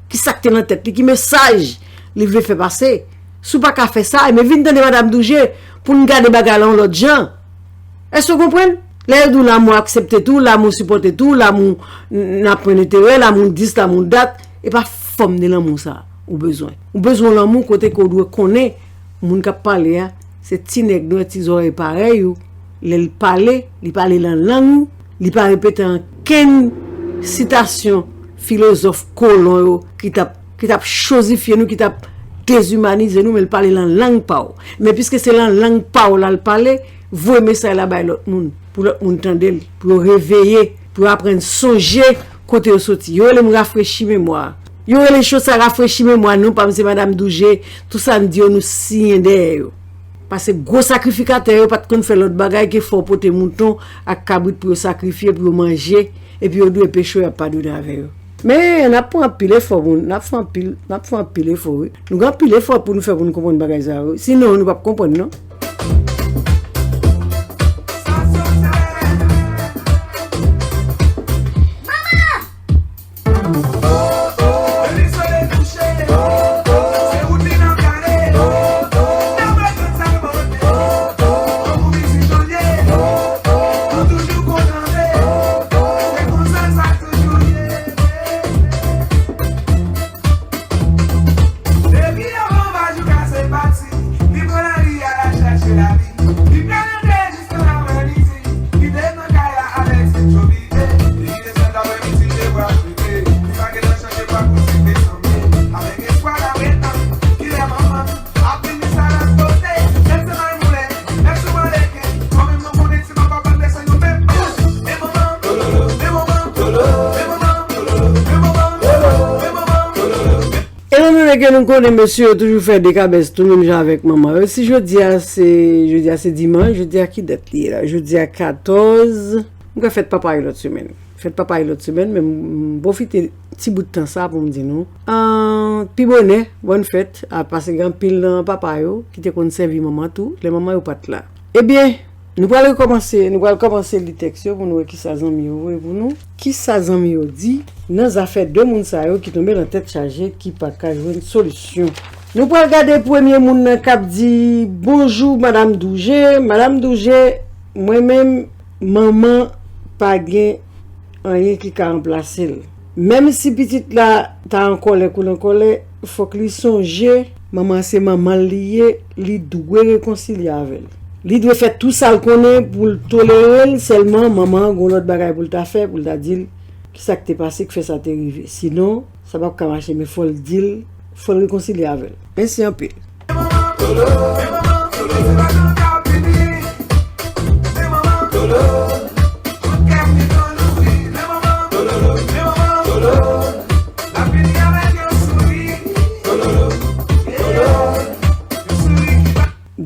Ki sa k te nan tèt li, ki mesaj li vle fè pase. Si w pa ka fè sa, enben vin tande Madanm Douje pou n gade bagay la yon lòt jan. Èske w konprann? Lè yo di w lanmou aksepte tou, lanmou sipòte tou, lanmou n- n ap pran enterè, lanmou dis, lanmou dat, e pa fòm de lanmou sa ou bezwen. Ou bezwen lanmou kote ke w dwe konnen moun k ap pale a, se ti nèg nwè, ti zòrèy parèy ou. Lè l pale, li pale nan lang ou, li pa repete ankenn sitasyon filozòf kolon yo ki t ap, ki t ap chozifye nou, ki t ap dezimanize nou, men l pale nan lang pa w. Men piske se nan lang pa w la l pale, voye mesaj la bay lòt moun, pou lòt moun tande l, pou yo reveye, pou yo aprann sonje kote yo soti. Yo rele m rafrechi memwa. Yo rele cho sa rafrechi memwa, non pa m se Madanm Douje, tout sa n di yo nou siyen dèyè yo. Paske gwo sakrifikatè yo pa t konn fè lòt bagay ke fè w pote mouton ak kabrit pou yo sakrifye, pou yo manje, epi yo dwe peche w, y ap padone avè yo. Men n ap pran anpil efò pou n, n ap fè anpil, n ap fè anpil efò, wi. Nou gen anpil efò pou nou fè pou nou konprann bagay sa yo, wi. Sinon, nou p ap konprann, non. Depi avan vaj ou kase pati, li pran lari al chache lavi. Li pran rete jis nan aprèmidi, li te nan kay la avèk se tchobide. Li kite sèl aprèmidi, li te bwa frite. Li pa gentan chanje bwa pou site sanble. Avèk espwa l ap etann, kilè manman ap vin di sa l ap pote. Lè se mal moulen, lè sou maleke. Mwen menm mwen konnen ti manman pa t lèse nou menm. Men manman, men manman, men manman, men manman, men manman. E nou menm ke nou konnen mesye yo toujou fè dekabès tou menm jan avèk manman yo. Si jodi a se, jodi a se dimanch, jodi a ki dat li ye la? Jodi a katòz. M kwè fèt papa yo lòt semèn. Fèt papa yo lòt semèn, men m pwofite ti bout tan sa pou m di nou, an, pi bonè, bòn fèt, a, paske gen anpil nan papa yo ki te konn sèvi manman tou, lè manman yo pa t la. Ebyen, nou pral rekòmanse, nou pral kòmanse li tèks yo pou nou wè kisa zanmi yo voye pou nou. Kisa zanmi yo di nan zafè de moun sa yo ki tonbe nan tèt chaje, ki pa ka jwenn solisyon. Nou pral gade premye moun nan k ap di, "Bonjou, Madam Douje. Madam Douje, mwen menm, manman pa gen anyen ki ka ranplase l. Menm si pitit la ta an kòlè kou l an kòlè, fòk li sonje manman se manman l li ye, li dwe rekonsilye avè l. Li dwe fè tou sa l konnen pou l tolere l, sèlman manman an gon lòt bagay pou l ta fè, pou l ta di l kisa k te pase k fè sa te rive. Sinon, sa p ap ka mache, men fò l di l, fò l rekonsilye avè l." Mèsi anpil.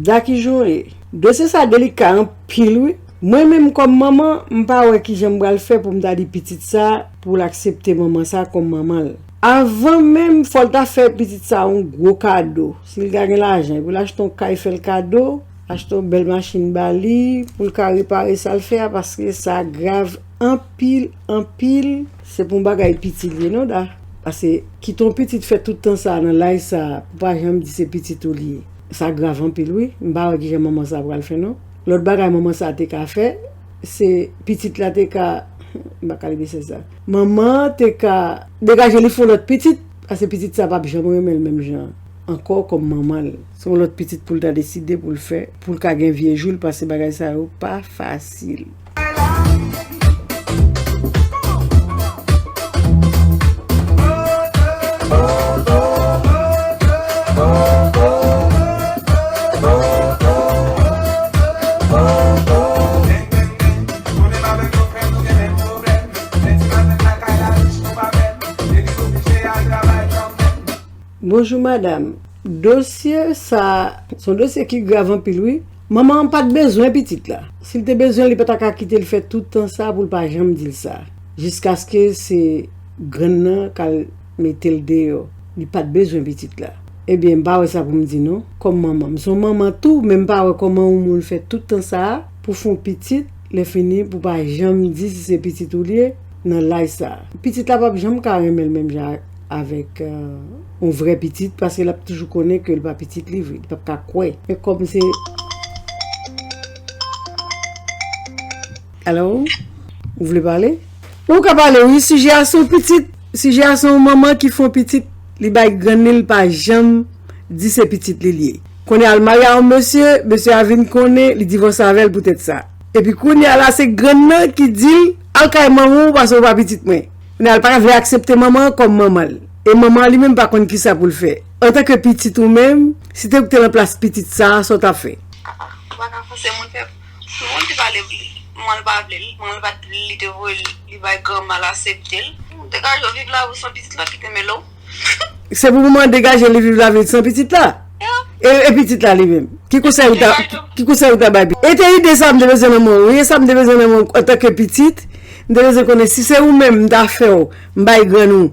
Daki Joe, dosye sa delika anpil, wi. Mwen menm kòm manman, m pa wè kijan m pral fè pou m ta di pitit sa pou l aksepte manman sa kòm manman l. Avan menm, fò l ta fè pitit sa yon gwo kado. Si l ta gen lajan, epi l achte yon kay fè l kado, achte yon bèl machin ba li, pou l ka repare sa l fè a, paske sa grav anpil, anpil. Se pou yon bagay piti l ye, non, Da. Paske kite yon pitit fè tout tan sa a nan laj sa a, pou pa janm di se pitit ou li ye. Sa grav anpil, wi. M pa wè kijan manman sa a pral fè, non. Lòt bagay manman sa a te ka fè, se pitit la te ka, m pa ka li mesaj sa. Manman an te ka degaje li fè yon lòt pitit, paske pitit sa a p ap janm renmen l menm jan an ankò kòm manman l. Se yon lòt pitit pou l ta deside pou l fè, pou l ka gen vye jou l, paske bagay sa yo pa fasil. Bonjou, madanm. Dosye sa, se yon dosye ki grav anpil, wi. Manman an pa t bezwen pitit la. Si l te bezwen l, li pa ta ka kite l fè tout tan sa pou l pa janm di l sa. Jiskaske se grann nan k al mete l deyò. Li pa t bezwen pitit la. Ebyen, m pa wè sa pou m di, non. Kòm manman, m se yon manman tou, men m pa wè kòman yon moun fè tout tan sa a pou fè yon pitit, lè fini pou pa janm di si se pitit ou li ye nan laj sa a. Pitit la p ap janm ka renmen l menm jan avèk, euh, yon vrè pitit, paske l ap toujou konnen ke l pa pitit li vre, li p ap ka kwè. Men kòm se Alo, ou vle pale? Ou ka pale, wi. Sijè a se yon pitit. Sijè a se yon manman ki fè yon pitit, li bay grann li, li pa janm di se pitit li li ye. Kounye a l marye a yon mesye, mesye a vin konnen, li divòse avè l poutèt sa. Epi kounye a la, se grann nan ki di l, "Al kay manman w, paske w pa pitit mwen." Kounye a l pa vle aksepte manman an kòm manman l. E manman an li menm pa konn kisa pou l fè. Antanke pitit ou menm, si te ou te nan plas pitit sa a, sa w t ap fè? Ou pa ka fòse moun fè. Pou moun ki pa vle, manman l pa vle l, manman l pa t vle l, li te voye l, li bay granma l aksepte l. Degaje w viv lavi w san pitit la, kite m elo. Se pou manman degaje li viv lavi l san pitit la? E, e pitit la li menm? Ki konsèy ou ta, ki konsèy ou ta bay pitit? E te ide sa m te bezwen nan men w, wi, e sa m te bezwen nan men w antanke pitit. M te bezwen konnen si se ou menm m ta fè w, m bay grann ou,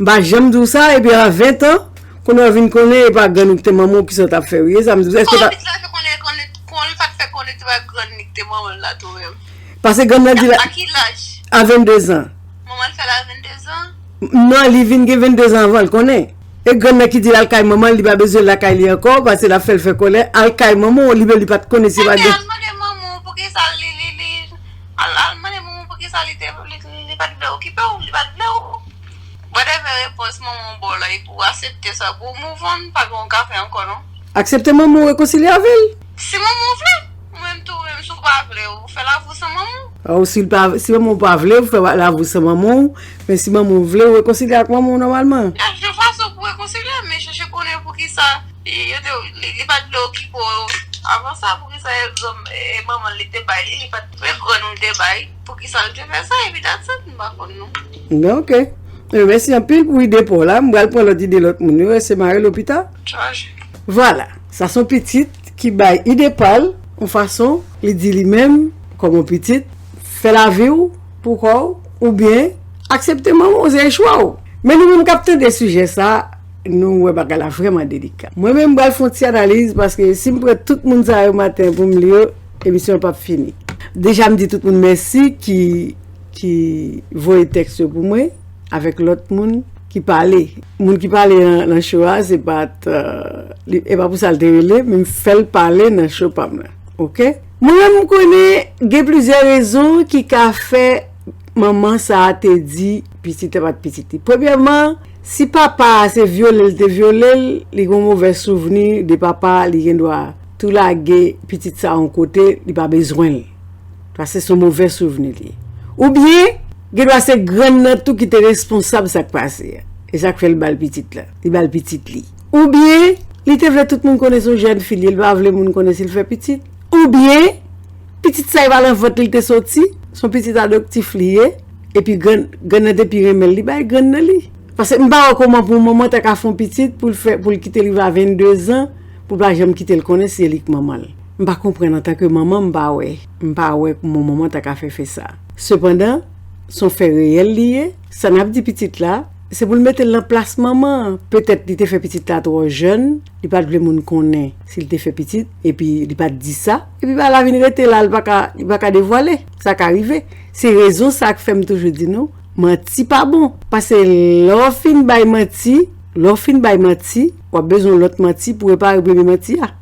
m pa janm di w sa, epi a ven tan, kounye a w vin konnen e pa grann ou ki te manman w, kisa w t ap fè w ye, sa m di w, èske w ta... Kòman pitit la fè konnen, konnen, kòman li pa t fè konnen se pa grann li ki te manman l la tou menm? Paske grann nan di la... A ki laj? A venndezan. Manman l fè l a venndezan? Non, li vin gen venndezan anvan l konnen. E grann nan ki di l al kay manman l, li pa bezwen l lakay li ankò, paske l ap fè l fè kòlè, al kay manman w, li menm li pa t konnen se pa... Ebyen, al mande manman w poukisa li, li, li, al, al mande manman w poukisa li te, li, li, li pa t vle okipe w, li pa t vle w. Whatever repons manman w ba w la, e pou w aksepte sa, pou w move on, pa gen w ka fè ankò non. Aksepte manman w rekonsilye avè l. Si manman w vle, ou menm tou, ou menm si w pa vle, ou fè lavi w san manman w. Ou si l pa, si manman w pa vle, ou fè lavi w san manman w, men si manman w vle, ou rekonsilye ak manman w nòmalman. Chèche yon fason pou w rekonsilye, men chèche konnen poukisa li, yo te, li, li pa t vle okipe w avan sa, poukisa egzanp, e, manman l li te bay li, li pa t vle grann ou li te bay, poukisa l te fè sa, epi that's it, m pa konn non. Ben, ok. E, mèsi anpil pou ide pa w la. M pral pran lòt ide lòt moun yo, e se mare lopita. Chaje. Vwala. Sa se yon pitit ki bay ide pa l, yon fason, li di li menm, kòm yon pitit, fè lavi w pou kò w, oubyen aksepte manman w, se chwa w. Men nou menm k ap tande sijè sa, nou wè bagay la vrèman delika. Mwen menm, m pral fè yon ti analiz, paske si m pran tout moun sa yo maten pou m li yo, emisyon an p ap fini. Deja, m di tout moun mèsi ki, ki voye tèks yo pou mwen, avèk lòt moun ki pale. Moun ki pale nan, nan show a, se pa t, euh, li, e pa pou sa l te rele, men m fè l pale nan show pa m nan. Ok? Mwen menm, m konnen gen plizyè rezon ki ka fè manman sa a te di pitit la pa t pitit li. Premyèman, si papa a se vyole l te vyole l, li gen yon movè souvni de papa, li gen dwa tou lage pitit sa a yon kote, li pa bezwen l. Paske se yon movè souvni li ye. Oubyen, gen dwa se grann nan tou ki te responsab sa k pase a. E sa k fè l ba l pitit la. Li ba l pitit li. Oubyen, li te vle tout moun konnen se yon jèn fi li ye, li pa vle moun konnen si l fè pitit. Oubyen, pitit sa e pa nan vant li te soti, se yon pitit adoptif li ye, epi grann, grann nan te pi renmen l, li bay grann nan li. Paske m pa wè kòman pou yon manman ta ka fè yon pitit pou l fè, pou l kite l rive a venndezan, pou l pa janm kite l konnen se li k manman l. M pa konprann antanke manman, m pa wè. M pa wè kòman manman ta ka fè fè sa. Sepandan, se yon fè reyèl li ye. Sa n ap di pitit la, se pou l mete l nan plas manman an. Petèt li te fè pitit la twò jèn, li pa t vle moun konnen si l te fè pitit, epi li pa t di sa. Epi bagay la vin rete la, li pa ka, li pa ka devwale. Sa ka rive. Se rezon sa k fè m toujou di nou, manti pa bon. Paske lè w fin bay manti, lè w fin bay manti, w ap bezwen lòt manti pou repare premye manti a.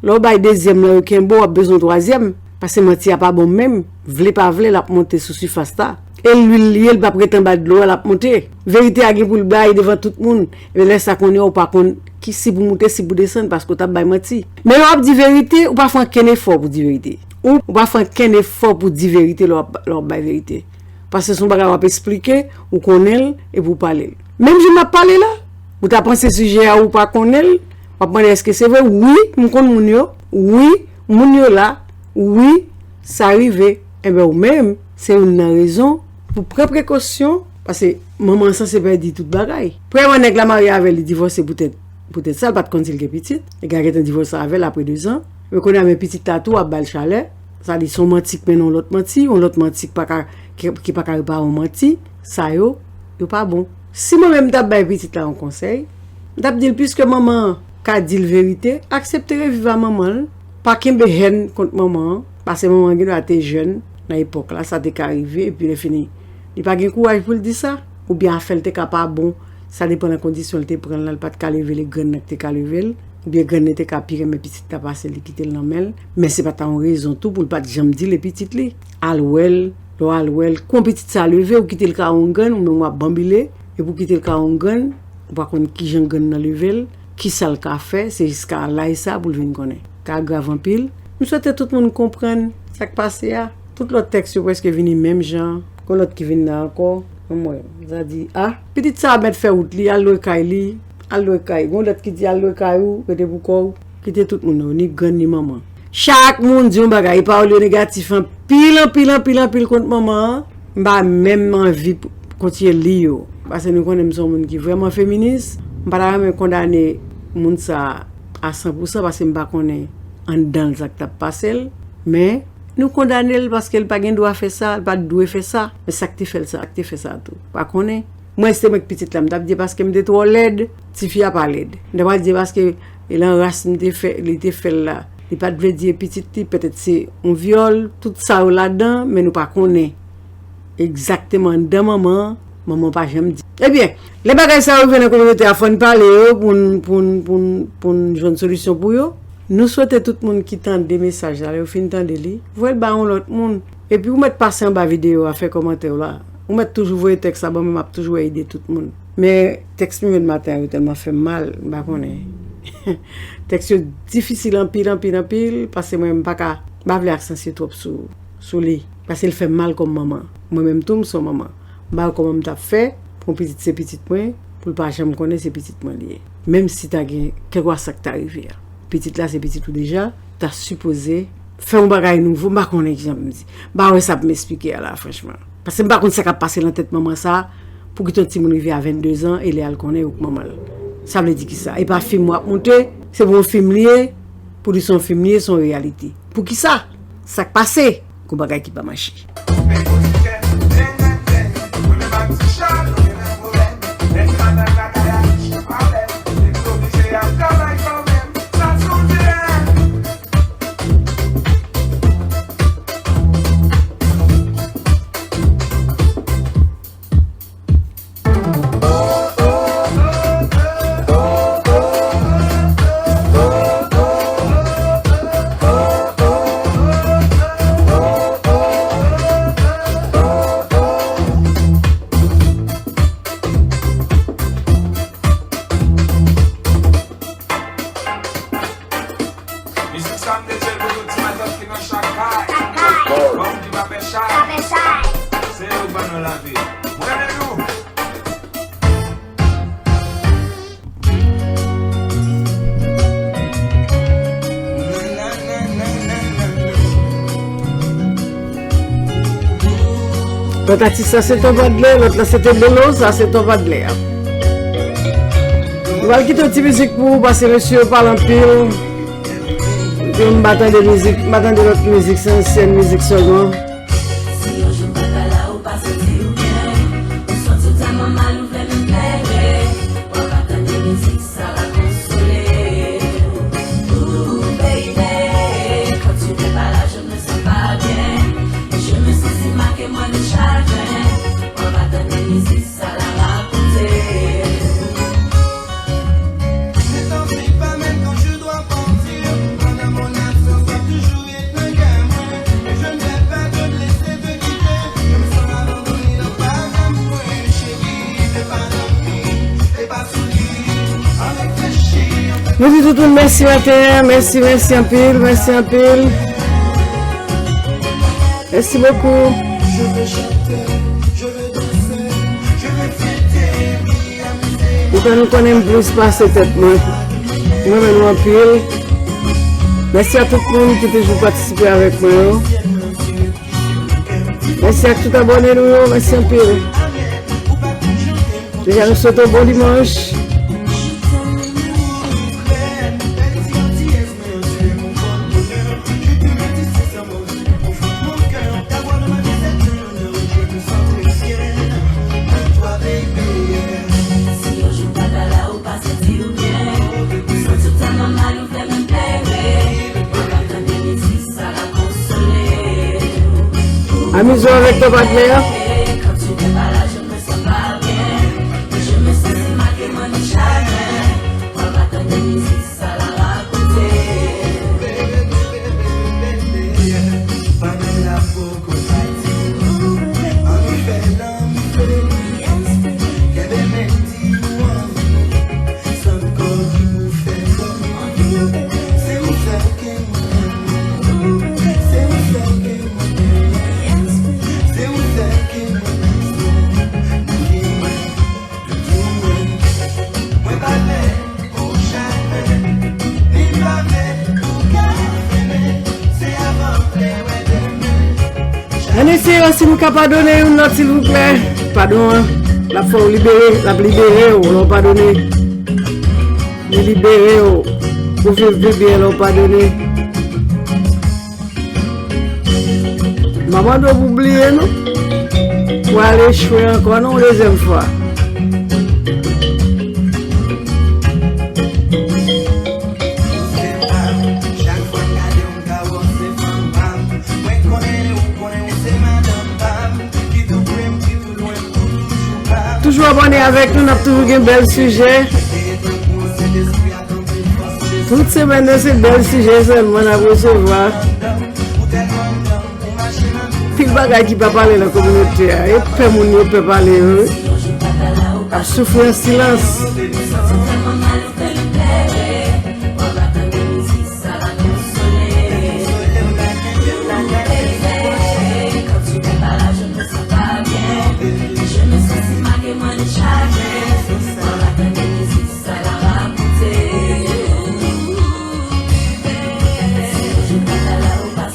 Lè w bay dezyèm lan yo kenbe w, w ap bezwen twazyèm. Paske manti a pa bon menm. Vle pa vle, l ap monte sou sifas la. E lwil li ye, l p ap ret anba dlo a, l ap monte. Verite a gen pou l bay devan tout moun. Ebyen, lè sa konnen, ou pa konn ki si pou moute, si pou desann, paske w t ap bay manti. Men lè w ap di verite, ou pa fè ankenn efò pou di verite. Ou, ou pa fè ankenn efò pou di verite lè w ap, lè w ap bay verite. Paske se yon bagay w ap esplike, ou konnen l, epi w pale l. Menm jan m ap pale la, ou ta panse sijè a ou pa konnen l, w ap mande èske se vre? Wi, m konn moun yo. Wi, moun yo la. Wi, sa rive. Enben, ou menm, se youn nan rezon pou pran prekosyon, paske manman an sanse pèdi tout bagay. Premyèman, nèg la marye avè l, li divòse poutèt, poutèt sa, l pa t konn si l gen pitit. Nèg la gentan divòse avè l apre dezan. Men kounye a, men pitit la tou ap ba l chalè. Sa di, se yon manti k mennen yon lòt manti, yon lòt manti k pa ka, ki, ki pa ka repare yon manti. Sa yo, yo pa bon. Si mwen menm m t ap bay pitit la yon konsèy, m t ap di l, piske manman an ka di l verite, aksepte reviv a manman l, pa kenbe hèn kont manman an, paske manman an gen dwa te jèn nan epòk la, sa te ka rive, epi lè fini, li pa gen kouraj pou l di sa, oubyen afè l te ka pa bon, sa depann nan kondisyon l te pran l lan, l pa t ka leve l, e grann nan ki te ka leve l, oubyen grann nan te ka pi renmen pitit la pase l, li kite l nan men l, men se pa t yon rezon tou pou l pa t janm di l e pitit li. Al wè l, lè w al wè l, kon pitit sa leve, ou kite l ka wongan, ou menm w ap banbile, epi w kite l ka wongan, ou pa konn kijan grann nan leve l, kisa l ka fè, se jiska laj sa pou l vin konnen. Ka grav anpil. M swete tout moun konprann sa k pase a. Tout lòt tèks yo prèske vini menm jan. Gon lòt ki vin la ankò. Anmwey, sa di, a, pitit sa mèt fè wout li, al lwe kay li, al lwe kay. Gon lòt ki di, al lwe kay ou, rete pou kò w, kite tout moun yo, ni grann ni manman. Chak moun di yon bagay, e pawòl yo negatif anpil, anpil, anpil, anpil kont manman an. M pa menm anvi p-, kontinye li yo. Paske nou konnen m se yon moun ki vrèman feminis. M pa ta renmen kondane moun sa a san pou san paske m pa konnen anndan l sa k t ap pase l. Men, Nou kondane l paske l pa gen dwa fè sa, l pa t dwe fè sa. Men sa k te fè l sa, sa k te fè sa tou. Pa konnen. Mwen, si se mwen k pitit la, m t ap di paske m te twò lèd, tifi a pa lèd. M ta pral di paske e lan ras m te fè, li te fè l la. Li pa t vle di e pitit li, petèt se yon vyòl, tout sa yo ladan, men nou pa konnen. Egzakteman anndan manman an, manman an pa janm di. Ebyen, lè bagay sa yo rive nan kominote a, fò n pale yo pou n, pou n, pou n, pou n jwenn solisyon pou yo. Nou swete tout moun ki tande mesaj la, lè yo fin tande li, voye l ba yon lòt moun. Epi ou mèt pase anba videyo a, fè kòmantè w la. Ou mèt toujou voye tèks la ban mwen, m ap toujou wè ide tout moun. Men tèks m jwenn maten an yo tèlman fè m mal, m pa konnen. Tèks yo difisil anpil, anpil, anpil, paske mwen, m pa ka, m pa vle aksansye twòp sou, sou li. Paske l fè m mal kòm manman. Mwen menm tou, m se yon manman. M pa wè kòman m t ap fè pou yon pitit se pitit mwen, pou l pa janm konnen se pitit mwen li ye. Menm si ta gen kèlkeswa sa k ta rive a. Pitit la se pitit ou deja, ta sipoze fè yon bagay nouvo, m pa konnen kijan pou m di. M pa wè sa pou m esplike a la, franchman. Paske m pa konn sa k ap pase nan tèt manman sa, pou kite yon timoun rive a venndezan e lè a l konnen ou k manman l. Sa vle di kisa? E pa fim w ap moute, se pou yon fim li ye, pou di se yon fim li ye, se yon reyalite. Poukisa? Sa k pase? Gon bagay ki pa mache. Mizik sa m te jwe pou tout ti matant ki nan chak kay. Kòm di pa fè chay. Se yo k ban nou lavi. Mwen renmen nou. Lòt atis la se Ton Padle, lòt la se te Bolo, sa se Ton Padle a. Nou pral kite yon ti mizik pou ou, paske mesye yo pale anpil. Epi m pa tande mizik, m pa tande lòt mizik, se ansyen mizik sèlman. Si yon jou m pa ta la, ou pa santi w byen, ou santi w tèlman mal, ou vle menm plere, w ap tande mizik sa la konsole w. Ooh, baby, quand tu n'es pas là, je me sens pas bien. Je me sens si mal que moi de chagrin. On va tande mizik sa la rakonte. Ne t'en fais pas, même quand je dois partir. Pendant mon absence, tu as toujours été dans le cœur, moi. Et je ne vais pas te laisser te quitter. Je me sens abandonné dans pas à moi, chérie. Fais pas d'amour, fais pas souffrir. Nou di tout moun mèsi maten an, mèsi, mèsi anpil, mèsi anpil. Mèsi bokou. Ou fè nou konnen m plis pase tèt mwen. Mwen renmen nou anpil. Mèsi a tout moun ki toujou patisipe avèk mwen yo. Mèsi ak tout abòne nou yo, mèsi anpil. Deja nou swete w bon dimanch. Amize w avèk Ton Padle a. Ann eseye wè si nou ka padone youn lòt, silvouplè. Padon an, l ap fè w libere, l ap libere w lè w padone. Li libere w. Ou viv pi byen lè w padone. M ap mande w pou w bliye nou, pou w al echwe ankò non yon dezyèm fwa. Toujou abòne avèk nou, n ap toujou gen bèl sijè. Tout semèn nan se bèl sijè sèlman n ap resevwa. Pil bagay ki pa pale nan kominote a. E pè moun yo pè pale yo, wi. Ap soufri an silans.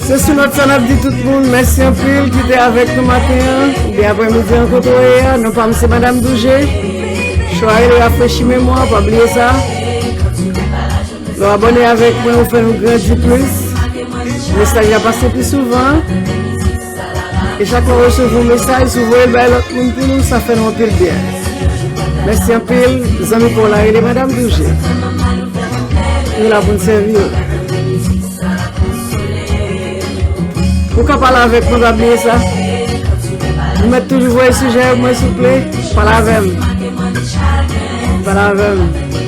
Se sou nòt sa n ap di tout moun mèsi anpil ki te avèk nou maten an, oubyen aprèmidi an kote w ye a. Non pa m se Madam Douje. Cho a rele rafrechi memwa, pa bliye sa. Lè w abòne avèk mwen, ou fè nou grandi plis. Mesaj la pase pi souvan. E chak lè w resevwa yon mesaj, si w voye l bay lòt moun pou nou, sa fè nou anpil byen. Mèsi anpil, zanmi pa w la rele Madam Douje. Nou la pou n sèvi w. Ou ka pale avèk mwen, pa bliye sa. Nou mèt toujou voye sijè yo mwen, souple. Pale avè m. Pale avè m.